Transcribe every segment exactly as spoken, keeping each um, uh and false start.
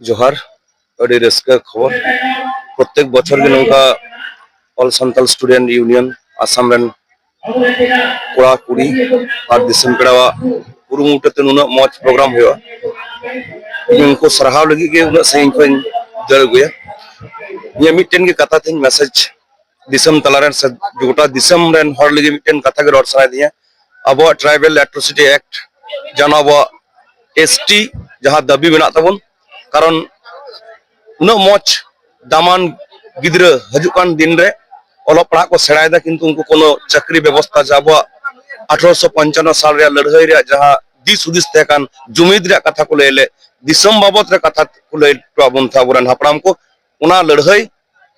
ᱡᱚᱦᱟᱨ᱾ ᱟᱹᱰᱤ ᱨᱟᱹᱥᱠᱟᱹ ᱠᱷᱚᱵᱚᱨ, ᱯᱨᱚᱛᱮᱠ ᱵᱚᱪᱷᱚᱨ ᱜᱮ ᱱᱚᱝᱠᱟ All Santal Student Union Assam ᱨᱮᱱ ᱠᱚᱲᱟ ᱠᱩᱲᱤ ᱟᱨ ᱫᱤᱥᱚᱢ ᱯᱮᱲᱟᱣᱟᱜ ᱠᱩᱨᱩᱢᱩᱴᱩ ᱛᱮ ᱱᱩᱱᱟᱹᱜ ᱢᱚᱡᱽ ᱯᱨᱳᱜᱨᱟᱢ ᱦᱩᱭᱩᱜᱼᱟ᱾ ᱤᱧ ᱩᱱᱠᱩ ᱥᱟᱨᱦᱟᱣ ᱞᱟᱹᱜᱤᱫ ᱜᱮ ᱩᱱᱟᱹᱜ ᱥᱟᱺᱜᱤᱧ ᱠᱷᱚᱱᱤᱧ ᱫᱟᱹᱲ ᱟᱹᱜᱩᱭᱟ᱾ ᱤᱧᱟᱹᱜ ᱢᱤᱫᱴᱮᱱ ᱜᱮ ᱠᱟᱛᱷᱟ ᱛᱤᱧ ᱢᱮᱥᱮᱡᱽ ᱫᱤᱥᱚᱢ ᱛᱟᱞᱟᱨᱮᱱ ᱥᱮ ᱜᱚᱴᱟ ᱫᱤᱥᱚᱢ ᱨᱮᱱ ᱦᱚᱲ ᱞᱟᱹᱜᱤᱫ ᱢᱤᱫᱴᱮᱱ ᱠᱟᱛᱷᱟ ᱜᱮ ᱨᱚᱲ ᱥᱟᱱᱟᱭᱮᱫᱤᱧᱟ᱾ ᱟᱵᱚᱣᱟᱜ Tribal Atrocity Act, ᱡᱟᱦᱟᱸ ᱟᱵᱚᱣᱟᱜ S T ᱡᱟᱦᱟᱸ ᱫᱟᱹᱵᱤ ᱢᱮᱱᱟᱜ ᱛᱟᱵᱚᱱ, ᱠᱟᱨᱚᱱ ᱩᱱᱟᱹᱜ ᱢᱚᱡᱽ ᱫᱟᱢᱟᱱ ᱜᱤᱫᱽᱨᱟᱹ ᱦᱤᱡᱩᱜ ᱠᱟᱱ ᱫᱤᱱ ᱨᱮ ᱚᱞᱚᱜ ᱯᱟᱲᱦᱟᱜ ᱠᱚ ᱥᱮᱬᱟᱭᱮᱫᱟ, ᱠᱤᱱᱛᱩ ᱩᱱᱠᱩ ᱠᱳᱱᱳ ᱪᱟᱹᱠᱨᱤ ᱵᱮᱵᱚᱥᱛᱷᱟ ᱥᱮ ᱟᱵᱚᱣᱟᱜ ᱟᱴᱷᱨᱚᱥᱚ ᱯᱚᱧᱪᱟᱱᱱᱚ ᱥᱟᱞ ᱨᱮᱭᱟᱜ ᱞᱟᱹᱲᱦᱟᱹᱭ ᱨᱮᱭᱟᱜ ᱡᱟᱦᱟᱸ ᱫᱤᱥ ᱦᱩᱫᱤᱥ ᱛᱟᱦᱮᱸ ᱠᱟᱱ, ᱡᱩᱢᱤᱫ ᱨᱮᱭᱟᱜ ᱠᱟᱛᱷᱟ ᱠᱚ ᱞᱟᱹᱭ ᱞᱮᱫ, ᱫᱤᱥᱚᱢ ᱵᱟᱵᱚᱛ ᱨᱮ ᱠᱟᱛᱷᱟ ᱠᱚ ᱞᱟᱹᱭ ᱦᱚᱴᱚ ᱟᱵᱚᱱ ᱛᱟᱦᱮᱸ ᱟᱵᱚᱨᱮᱱ ᱦᱟᱯᱲᱟᱢ ᱠᱚ, ᱚᱱᱟ ᱞᱟᱹᱲᱦᱟᱹᱭ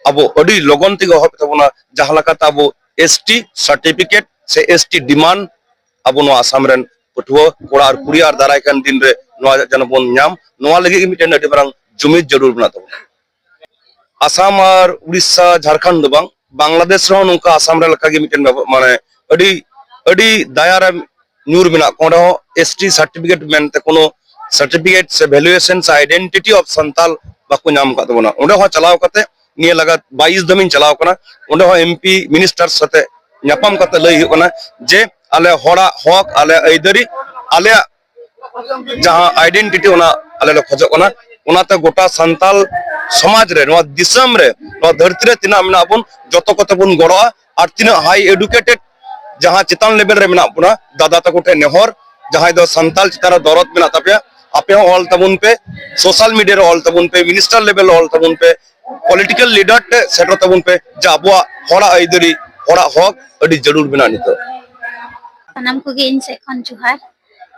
ᱟᱵᱚ ᱟᱹᱰᱤ ᱞᱚᱜᱚᱱ ᱛᱮᱜᱮ ᱮᱦᱚᱵ ᱛᱟᱵᱚᱱᱟ, ᱡᱟᱦᱟᱸ ᱞᱮᱠᱟᱛᱮ ᱟᱵᱚ S T certificate ᱥᱮ S T demand ᱟᱵᱚ ᱱᱚᱣᱟ ᱟᱥᱟᱢ ᱨᱮᱱ ᱯᱟᱹᱴᱷᱩᱣᱟᱹ ᱠᱚᱲᱟ ᱟᱨ ᱠᱩᱲᱤ ᱟᱨ ᱫᱟᱨᱟᱭ ᱠᱟᱱ ᱫᱤᱱ ᱨᱮ ᱱᱚᱣᱟ ᱡᱮᱱᱚ ᱵᱚᱱ ᱧᱟᱢ, ᱱᱚᱣᱟ ᱞᱟᱹᱜᱤᱫ ᱜᱮ ᱢᱤᱫᱴᱮᱱ ᱟᱹᱰᱤ ᱢᱟᱨᱟᱝ ᱡᱩᱢᱤᱫ ᱡᱟᱹᱨᱩᱲ ᱢᱮᱱᱟᱜ ᱛᱟᱵᱚᱱᱟ᱾ ᱟᱥᱟᱢ ᱟᱨ ᱩᱲᱤᱥᱥᱟ, ᱡᱷᱟᱲᱠᱷᱚᱸᱰ ᱫᱚ ᱵᱟᱝ, ᱵᱟᱝᱞᱟᱫᱮᱥ ᱨᱮᱦᱚᱸ ᱱᱚᱝᱠᱟ ᱟᱥᱟᱢ ᱨᱮ ᱞᱮᱠᱟᱜᱮ ᱢᱤᱫᱴᱮᱱ ᱵᱮᱵᱚ-, ᱢᱟᱱᱮ ᱟᱹᱰᱤ, ᱟᱹᱰᱤ ᱫᱟᱭᱟ ᱨᱮ ᱧᱩᱨ ᱢᱮᱱᱟᱜ ᱠᱚ᱾ ᱚᱸᱰᱮ ᱦᱚᱸ S T certificate ᱢᱮᱱᱛᱮ ᱠᱳᱱᱳ certificate ᱥᱮ valuation ᱥᱮ identity of ᱥᱟᱱᱛᱟᱞ ᱵᱟᱠᱚ ᱧᱟᱢ ᱟᱠᱟᱫ ᱛᱟᱵᱚᱱᱟ᱾ ᱚᱸᱰᱮ ᱦᱚᱸ ᱪᱟᱞᱟᱣ ᱠᱟᱛᱮ ᱱᱤᱭᱟᱹ ᱞᱟᱜᱟ ᱵᱟᱭᱤᱥ ᱫᱚᱢ ᱤᱧ ᱪᱟᱞᱟᱣ ᱠᱟᱱᱟ᱾ ᱚᱸᱰᱮ ᱦᱚᱸ M P minister ᱥᱟᱛᱮ ᱧᱟᱯᱟᱢ ᱠᱟᱛᱮ ᱞᱟᱹᱭ ᱦᱩᱭᱩᱜ ᱠᱟᱱᱟ ᱡᱮ ᱟᱞᱮ ᱦᱚᱲᱟᱜ ᱦᱚᱠ, ᱟᱞᱮ ᱟᱹᱭᱫᱟᱹᱨᱤ, ᱟᱞᱮᱭᱟᱜ ᱡᱟᱦᱟᱸ identity, ᱚᱱᱟ ᱟᱞᱮ ᱞᱮ ᱠᱷᱚᱡᱚᱜ ᱠᱟᱱᱟ᱾ ᱚᱱᱟᱛᱮ ᱜᱚᱴᱟ ᱥᱟᱱᱛᱟᱞ ᱥᱚᱢᱟᱡᱽ ᱨᱮ, ᱱᱚᱣᱟ ᱫᱤᱥᱚᱢ ᱨᱮ, ᱱᱚᱣᱟ ᱫᱷᱟᱹᱨᱛᱤ ᱨᱮ ᱛᱤᱱᱟᱹᱜ ᱢᱮᱱᱟᱜ ᱵᱚᱱ, ᱡᱚᱛᱚ ᱠᱚᱛᱮ ᱵᱚᱱ ᱜᱚᱲᱚᱜᱼᱟ᱾ ᱟᱨ ᱛᱤᱱᱟᱹᱜ high educated, ᱡᱟᱦᱟᱸ ᱪᱮᱛᱟᱱ level ᱨᱮ ᱢᱮᱱᱟᱜ ᱵᱚᱱᱟ, ᱫᱟᱫᱟ ᱛᱟᱠᱚ ᱴᱷᱮᱱ ᱱᱮᱦᱚᱨ, ᱡᱟᱦᱟᱸᱭ ᱫᱚ ᱥᱟᱱᱛᱟᱞ ᱪᱮᱛᱟᱱ ᱨᱮ ᱫᱚᱨᱚᱫ ᱢᱮᱱᱟᱜ ᱛᱟᱯᱮᱭᱟ, ᱟᱯᱮ ᱦᱚᱸ ᱚᱞ ᱛᱟᱵᱚᱱ ᱯᱮ, social media ᱨᱮ ᱚᱞ ᱛᱟᱵᱚᱱ ᱯᱮ, minister level ᱨᱮ ᱚᱞ ᱛᱟᱵᱚᱱ ᱯᱮ, political leader ᱴᱷᱮᱱ ᱥᱮᱴᱮᱨ ᱛᱟᱵᱚᱱ ᱯᱮ, ᱡᱮ ᱟᱵᱚᱣᱟᱜ ᱦᱚᱲᱟᱜ ᱟᱹᱭᱫᱟᱹᱨᱤ, ᱦᱚᱲᱟᱜ ᱦᱚᱠ ᱟᱹᱰᱤ ᱡᱟᱹᱨᱩᱲ ᱢᱮᱱᱟᱜᱼᱟ ᱱᱤᱛᱚᱜ᱾ ᱥᱟᱱᱟᱢ ᱠᱚᱜᱮ ᱤᱧ ᱥᱮᱫ ᱠᱷᱚᱱ ᱡᱚᱦᱟᱨ᱾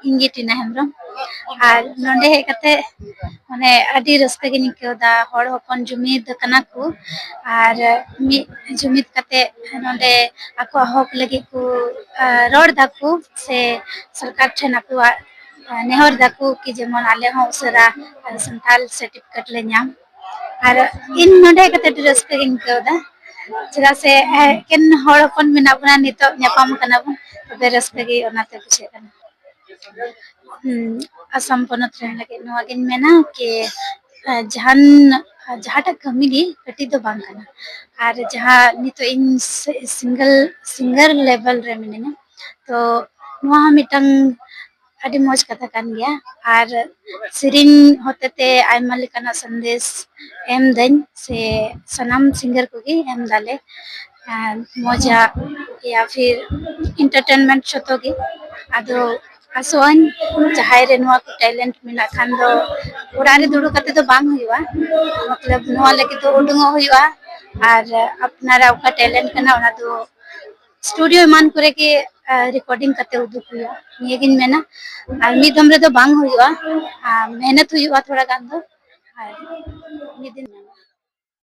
ᱤᱧ ᱜᱮ ᱴᱤᱱᱟ ᱦᱮᱢᱵᱨᱚᱢ᱾ ᱟᱨ ᱱᱚᱰᱮ ᱦᱮᱡ ᱠᱟᱛᱮ ᱢᱟᱱᱮ ᱟᱹᱰᱤ ᱨᱟᱹᱥᱠᱟᱹ ᱜᱤᱧ ᱟᱹᱭᱠᱟᱹᱣ ᱫᱟ᱾ ᱦᱚᱲ ᱦᱚᱯᱚᱱ ᱡᱩᱢᱤᱫ ᱠᱟᱱᱟ ᱠᱚ ᱟᱨ ᱢᱤᱫ ᱡᱩᱢᱤᱫ ᱠᱟᱛᱮ ᱱᱚᱰᱮ ᱟᱠᱚᱣᱟᱜ ᱦᱚᱠ ᱞᱟᱹᱜᱤᱫ ᱠᱚ, ᱟ, ᱨᱚᱲ ᱫᱟᱠᱚ ᱥᱮ ᱥᱚᱨᱠᱟᱨ ᱴᱷᱮᱱ ᱟᱠᱚᱣᱟᱜ, ᱟ, ᱱᱮᱦᱚᱨ ᱫᱟᱠᱚ ᱠᱤ ᱡᱮᱢᱚᱱ ᱟᱞᱮ ᱦᱚᱸ ᱩᱥᱟᱹᱨᱟ ᱥᱟᱱᱛᱟᱞ certificate ᱞᱮ ᱧᱟᱢ᱾ ᱟᱨ ᱤᱧ ᱱᱚᱰᱮ ᱦᱮᱡ ᱠᱟᱛᱮ ᱟᱹᱰᱤ ᱨᱟᱹᱥᱠᱟᱹ ᱜᱤᱧ ᱟᱹᱭᱠᱟᱹᱣ ᱫᱟ, ᱪᱮᱫᱟᱜ ᱥᱮ, ᱮ, ᱮᱠᱮᱱ ᱦᱚᱲ ᱦᱚᱯᱚᱱ ᱢᱮᱱᱟᱜ ᱵᱚᱱᱟ, ᱱᱤᱛᱚᱜ ᱧᱟᱯᱟᱢ ᱠᱟᱱᱟ ᱵᱚᱱ, ᱛᱚᱵᱮ ᱨᱟᱹᱥᱠᱟᱹ ᱜᱮ ᱚᱱᱟᱛᱮ ᱵᱩᱡᱷᱟᱹᱜ ᱠᱟᱱᱟ᱾ ᱦᱩᱸ, ᱟᱥᱟᱢ ᱯᱚᱱᱚᱛ ᱨᱮᱱ ᱞᱟᱹᱜᱤᱫ ᱱᱚᱣᱟ ᱜᱤᱧ ᱢᱮᱱᱟ ᱠᱤ ᱡᱟᱦᱟᱱ ᱡᱟᱦᱟᱸᱴᱟᱜ ᱠᱟᱹᱢᱤ ᱜᱮ ᱠᱟᱹᱴᱤᱡ ᱫᱚ ᱵᱟᱝ ᱠᱟᱱᱟ᱾ ᱟᱨ ᱡᱟᱦᱟᱸ ᱱᱤᱛᱚᱜ ᱤᱧ ᱥᱤᱝᱜᱮᱞ ᱥᱤᱝᱜᱟᱨ ᱞᱮᱵᱮᱞ ᱨᱮ ᱢᱤᱱᱟᱹᱧᱟ, ᱛᱚ ᱱᱚᱣᱟ ᱦᱚᱸ ᱢᱤᱫᱴᱟᱝ ᱟᱹᱰᱤ ᱢᱚᱡᱽ ᱠᱟᱛᱷᱟ ᱠᱟᱱ ᱜᱮᱭᱟ᱾ ᱟᱨ ᱥᱮᱨᱮᱧ ᱦᱚᱛᱮᱛᱮ ᱟᱭᱢᱟ ᱞᱮᱠᱟᱱᱟᱜ ᱥᱟᱸᱫᱮᱥ ᱮᱢ ᱫᱟᱹᱧ, ᱥᱮ ᱥᱟᱱᱟᱢ ᱥᱤᱝᱜᱟᱨ ᱠᱚᱜᱮ ᱮᱢ ᱫᱟᱞᱮ᱾ ᱟᱨ ᱢᱚᱡᱟ ᱭᱟ ᱯᱷᱤᱨ ᱤᱱᱴᱟᱨᱴᱮᱱᱢᱮᱱᱴ ᱡᱚᱛᱚ ᱜᱮ᱾ ᱟᱫᱚ ᱟᱥᱚᱜ ᱟᱹᱧ ᱡᱟᱦᱟᱸᱭ ᱨᱮ ᱱᱚᱣᱟ ᱠᱚ ᱴᱮᱞᱮᱱᱴ ᱢᱮᱱᱟᱜ ᱠᱷᱟᱱ ᱫᱚ ᱚᱲᱟᱜ ᱨᱮ ᱫᱩᱲᱩᱵ ᱠᱟᱛᱮ ᱫᱚ ᱵᱟᱝ ᱦᱩᱭᱩᱜᱼᱟ, ᱢᱚᱛᱞᱚᱵ ᱱᱚᱣᱟ ᱞᱟᱹᱜᱤᱫ ᱫᱚ ᱩᱰᱩᱝᱚᱜ ᱦᱩᱭᱩᱜᱼᱟ᱾ ᱟᱨ ᱟᱯᱱᱟᱨᱟᱜ ᱚᱠᱟ ᱴᱮᱞᱮᱱᱴ ᱠᱟᱱᱟ ᱚᱱᱟ ᱫᱚ ᱥᱴᱩᱰᱤᱭᱳ ᱮᱢᱟᱱ ᱠᱚᱨᱮ ᱜᱮ ᱨᱮᱠᱚᱨᱰᱤᱝ ᱠᱟᱛᱮ ᱩᱫᱩᱜ ᱦᱩᱭᱩᱜᱼᱟ, ᱱᱤᱭᱟᱹᱜᱤᱧ ᱢᱮᱱᱟ᱾ ᱟᱨ ᱢᱤᱫ ᱫᱚᱢ ᱨᱮᱫᱚ ᱵᱟᱝ ᱦᱩᱭᱩᱜᱼᱟ, ᱟᱨ ᱢᱮᱦᱱᱚᱛ ᱦᱩᱭᱩᱜᱼᱟ ᱛᱷᱚᱲᱟ ᱜᱟᱱ ᱫᱚ᱾ ᱟᱨ ᱢᱤᱫ ᱫᱤᱱ ᱢᱮᱱᱟ᱾